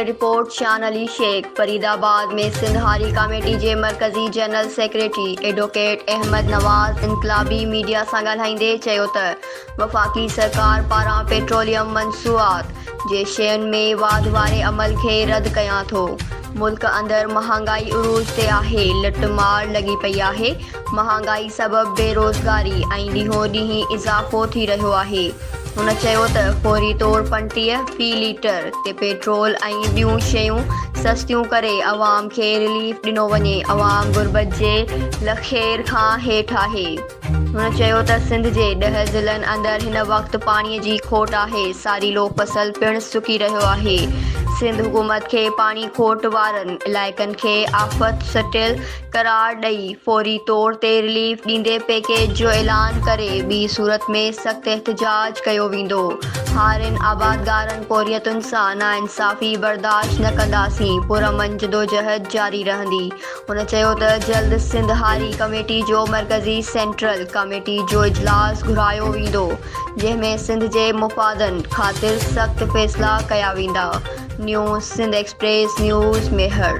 Mehar, report, شان علي شيخ، فريدآباد ۾ سنڌ هاري committee جي مرڪزي general secretary advocate Ahmed Nawaz Inqilabi media سان ڳالهائيندي چيو ته وفاقي سرڪار پاران پيٽروليم منصوعات جي شين ۾ واڌ واري عمل کي رد ڪيان ٿو، ملڪ اندر مهانگائي عروج تي آهي، لٽ مار لڳي پئي آهي، مهانگائي سبب بيروزگاري ۽ ڏينهون ڏينهن اضافو ٿي رهيو آهي. هن چيو ته فوري طور 35 في ليٽر تي پيٽرول ۽ ٻيون شيون سستيون ڪري عوام کي رليف ڏنو وڃي، عوام غربت جي لکير کان هيٺ آهي. هن چيو ته سنڌ جي ڏهه ضلعن اندر هن وقت پاڻي جي کوٽ آهي، ساريلو فصل پڻ سڪي رهيو آهي، سنڌ حڪومت کي پاڻي کوٽ وارن علائقن کي آفت سٽيل قرار ڏئي فوري طور تي رليف ڏيندي پيڪيج جو اعلان ڪري ٻي صورت ۾ سخت احتجاج ڪيو ويندو، هارين آبادگارن پورهيتن سان ناانصافي برداشت نه ڪنداسين، پرامن جدوجهد جاري رهندي، هن چيو ته جلد سنڌ هاري ڪميٽي جو مرڪزي سينٽرل ڪميٽي جو اجلاس گهرايو ويندو جنهن ۾ سنڌ جي مفادن خاطر سخت فيصلا ڪيا ويندا، new Sindh express news Mehar.